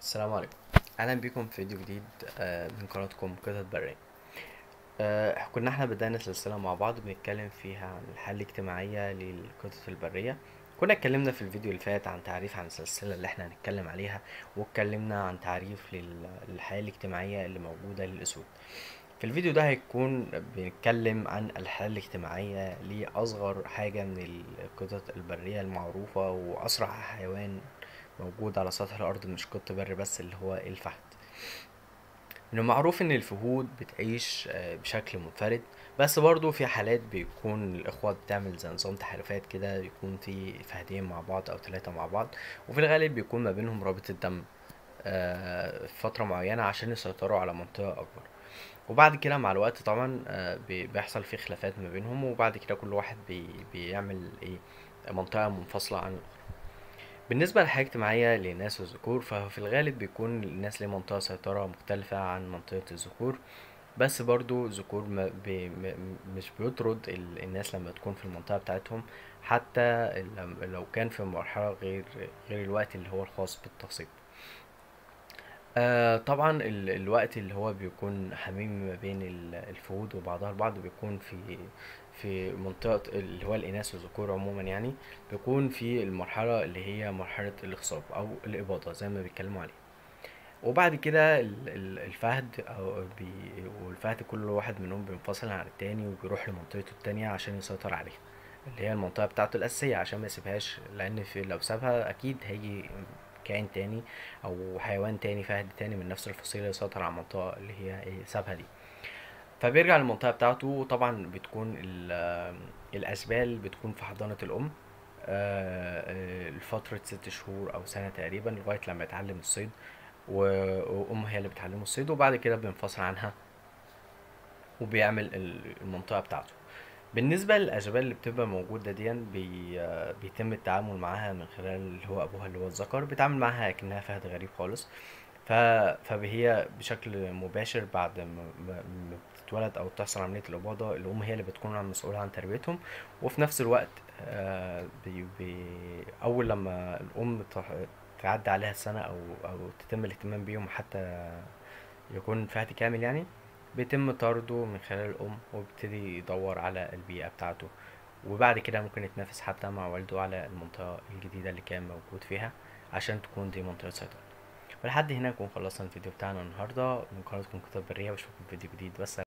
السلام عليكم، اهلا بكم في فيديو جديد من قناتكم قطط برية. كنا احنا بدأنا سلسلة مع بعض بنتكلم فيها عن الحالة الاجتماعية للقطط البرية. كنا اتكلمنا في الفيديو اللي فات عن تعريف عن السلسلة اللي احنا هنتكلم عليها، واتكلمنا عن تعريف للحياة الاجتماعية اللي موجودة للأسود. في الفيديو ده هيكون بنتكلم عن الحالة الاجتماعية لأصغر حاجة من القطط البرية المعروفة وأسرع حيوان موجود على سطح الأرض، مش قط بري بس، اللي هو الفهد. من المعروف إن الفهود بتعيش بشكل منفرد، بس برضو في حالات بيكون الإخوة بتعمل زي نظام تحالفات كده، بيكون في فهدين مع بعض أو 3 مع بعض، وفي الغالب بيكون ما بينهم رابطة دم فترة معينة عشان يسيطروا على منطقة أكبر. وبعد كده مع الوقت طبعا بيحصل في خلافات ما بينهم، وبعد كده كل واحد بيعمل ايه منطقة منفصلة عن الأخرى. بالنسبة للحياة الاجتماعية للناس والذكور، ففي الغالب بيكون الناس ليه منطقة سيطرة مختلفة عن منطقة الذكور، بس برضو الذكور مش بيطرد الناس لما تكون في المنطقة بتاعتهم، حتى لو كان في مرحلة غير الوقت اللي هو الخاص بالتصيد. طبعا الوقت اللي هو بيكون حميم ما بين الفهود وبعضها البعض بيكون في منطقة اللي هو الإناث والذكور عموما، يعني بيكون في المرحلة اللي هي مرحلة الإخصاب أو الإباضة زي ما بيتكلموا عليه. وبعد كده الفهد والفهد كل واحد منهم بينفصل عن التاني وبيروح لمنطقته التانية عشان يسيطر عليها، اللي هي المنطقة بتاعته الأساسية، عشان ما يسيبهاش، لأن لو سابها أكيد هيجي كائن تاني أو حيوان تاني فهد تاني من نفس الفصيلة يسيطر على المنطقة اللي هي سابها دي. فبيرجع للمنطقة بتاعته، وطبعا بتكون الأسبال بتكون في حضانة الأم لفترة 6 شهور أو سنة تقريبا، لغاية لما يتعلم الصيد، وأمه هي اللي بتعلمه الصيد، وبعد كده بينفصل عنها وبيعمل المنطقة بتاعته. بالنسبة للأشبال اللي بتبقى موجودة دي بيتم التعامل معاها من خلال اللي هو أبوها اللي هو الذكر، بيتعامل معاها كأنها فهد غريب خالص. فهي بشكل مباشر بعد ما بتتولد أو بتحصل عملية الإباضة، الأم هي اللي بتكون مسؤولة عن تربيتهم. وفي نفس الوقت أول لما الأم تعدي عليها السنة أو تتم الاهتمام بيهم حتى يكون فهد كامل، يعني بيتم طرده من خلال الأم، وبيبتدي يدور على البيئة بتاعته، وبعد كده ممكن يتنافس حتى مع والده على المنطقة الجديدة اللي كان موجود فيها عشان تكون دي منطقة سيطرة. ولحد هنا نكون خلصنا الفيديو بتاعنا النهاردة من قناتكم قطط برية، واشوفكم في فيديو جديد. والسلام.